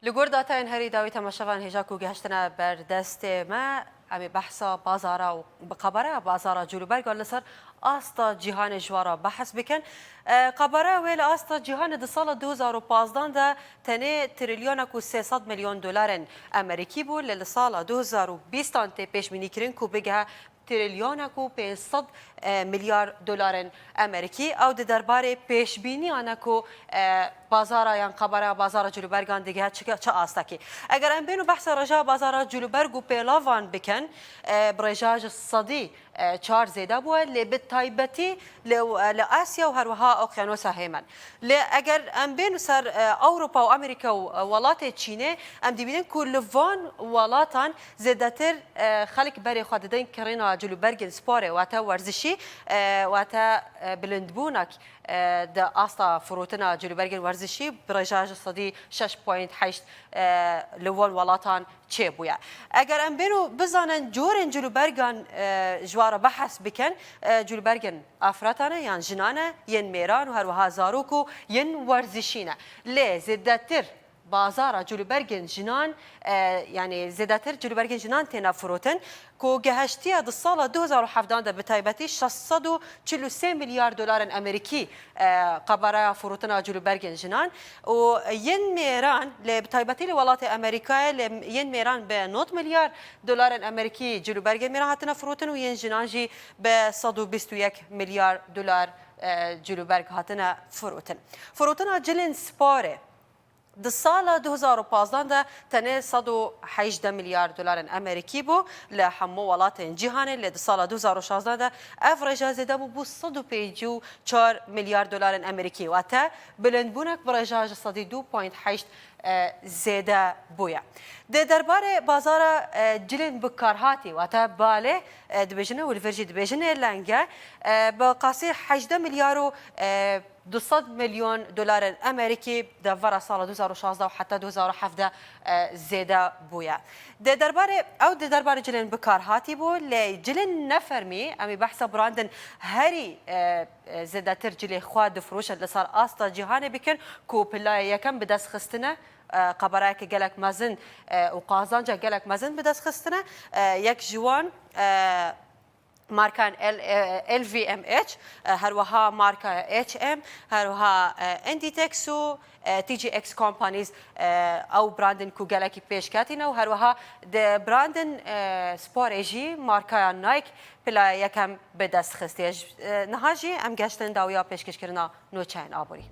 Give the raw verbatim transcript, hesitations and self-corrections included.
Li gor datayên herî dawî temaşevan hêja ku gihiştine ber destê me, em ê behsa bazara û bi qebareya bazara cûlûbergan li ser asta cîhanê ji wan re behs bikin. E, qebareya wê li asta cîhanê di sala du hezar û pazdan de tenê trilyonek û sê sed milyon dolarên Amerîkî bû, lê li sala du hezar û bîstan tê pêşbînî kirin ku bigihe trilyonek û pênc sed, e, milyar dolarên Amerîkî. Ew di derbarê pêşbîniyan e ku, e, bazara yan qebareya bazara cûlûbergan digihe çi, çi astekî. Eger em bên û behsa rêjeya bazara cûlûberg û pêlavan bikin, e, bi rêjeya ji sedî, e, çar zêde bûye, lê bi taybetî li, e, li Asya û her wiha Oqyanosa Hêmen. Lê eger em bên ser, e, Ewropa û Amerîka û, e, welatê Çînê, em dibînin ku li van welatan zêdetir, e, xelk berê xwe didin kirina cilûbergên sporê, wate werzişî, e, wate, e, bilindbûnek, e, di asta firotina cilûbergên werzişî bi rêjeya ji sedî şeş point heşt, e, li wan welatan çêbûye. Eger em bên û bizanin corên cilûbergan, e, ji wan re behs bikin, e, cilûbergên afrata ne yan jinan e, yên mêran û her wiha zarok û yên werzişî ne. Lê zêdetir bazara cilûbergên jinan, e, yanî zêdetir cilûbergên jinan têne firotin, ku gehiştiye di sala du hezar û hevdan de bi taybetî şeş sed û çil û sê milyar dolarên Amerîkî, e, qebareya firotina cilûbergên jinan û yên mêran, lê bi taybetî li welatê Amerîkayê, lê yên mêran bi nod milyar dolarên Amerîkî cilûbergên mêran hatine firotin û yên jinan jî bi sed û bîst û yek milyar dolar, e, cilûberg hatine firotin. Firotina cilên sporê di sala du hezar û pazdan de tenê sed û hejdeh milyar dolarên Amerîkî bû li hemû welatên cîhanê, lê di sala du hezar û şazdan de ev rêje zêde bû, bû sed û pêncî û çar milyar dolarên Amerîkî, wate bilindbûnek bi rêjeya ji sedî du point heşt, e, zêde bûye. Di derbarê bazara, e, cilên bikarhatî, wate balê, e, dibêjin û li vir jî dibêjin ê lenge, e, bi qasî hejdeh milyar û, e, du sed milyon dolarên Amerîkî di vera sala du hezar û şazde û heta du hezar û hevde, e, zêde bûye. Di derbarê, ew di derbarê cilên bikarhatî bû, lê cilên nefermî, em ê behsa brandên herî, e, e, zêdetir cilê xwe difiroşin li ser asta cîhanê bikin, ku pilayê yekem bi dest xistine, e, qebareyeke gelek mezin, e, û qazanca gelek mezin bi dest xistine. E, yek ji wan, e, markan L-, e, L V M H, e, her wiha marka H M, her wiha, e, Inditex û, e, T G X Companies, e, ew brandên ku gelekî pêşketî ne û her wiha di brandên, e, sporê jî markaya Nike pila yekem bi dest xistiye. Ji, e, niha jî em geştin dawiya pêşkêşkirina nûçeyên aborî.